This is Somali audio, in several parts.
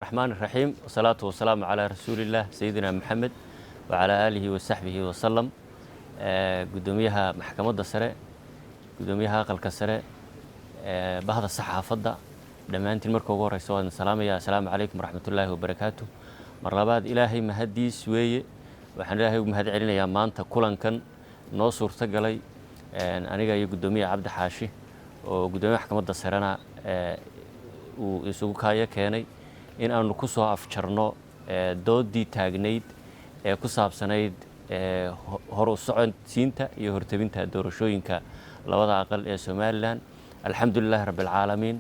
Raxmaan raxiim, wasalaatu wasalaamu calaa rasuulillaah sayidina Maxamed wacalaa aalihi wasaxbihi wasalam. Guddoomiyaha Maxkamadda Sare, guddoomiyaha Aqalka Sare, bahda saxaafadda dhammaantiin, marka ugu horeysa waan salaamaya. Assalaamu calaykum waraxmatullaahi wabarakaatu. Mar labaad, Ilaahay mahaddiis weeye. Waxaan Ilaahay ugu mahad celinayaa maanta kulankan noo suurto galay, aniga iyo guddoomiyaha Cabdi Xaashi oo guddoomiyaha Maxkamadda Sarena uu isugu kaayo keenay in aanu ku soo afjarno doodii taagnayd ee ku saabsanayd hor u socodsiinta iyo hortebinta doorashooyinka labada aqal ee Somaliland. Alxamdulilaahi rabbilcaalamiin,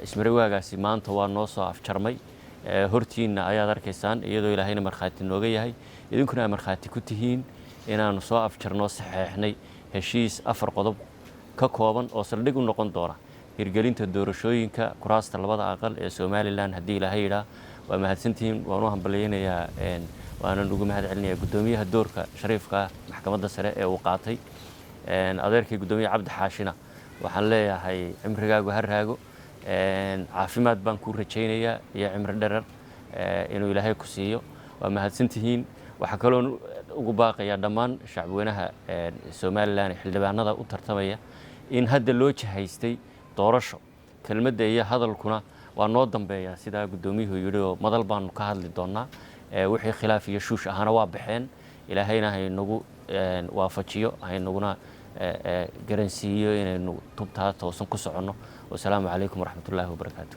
ismariwaagaasi maanta waa noo soo afjarmay. Hortiinna ayaad arkaysaan, iyadoo Ilaahayna markhaati nooga yahay, idinkuna ay markhaati ku tihiin, inaanu soo afjarnoo saxeexnay heshiis 4 qodob ka kooban oo saldhig u noqon doona hirgelinta doorashooyinka kuraasta labada aqal ee Somaliland, haddii Ilaahay yidhaa. Waa mahadsantihiin. Waan u hambalyaynayaa, waanan ugu mahad celinayaa guddoomiyaha doorka shariifka ah Maxkamadda Sare ee uu qaatay. Adeerkii guddoomiye Cabdi Xaashina waxaan leeyahay, cimrigaagu ha raago, caafimaad baan kuu rajaynayaa iyo cimri dherer inuu Ilaahay ku siiyo. Waa mahadsantihiin. Waxaa kaloon ugu baaqayaa dhammaan shacabweynaha Somaliland ee xildhibaanada u tartamaya in hadda loo jihaystay doorasho. Kelmadda iyo hadalkuna waa noo dambeeya, sidaa guddoomiyuhu yidhi, oo madal baanu ka hadli doonnaa. Wixii khilaaf iyo shuush ahana waa baxeen. Ilaahayna haynagu waafajiyo, haynaguna garansiiyo inaynu tubtaa toosan ku soconno. Wasalaamu calaykum waraxmatullaahi wabarakaatu.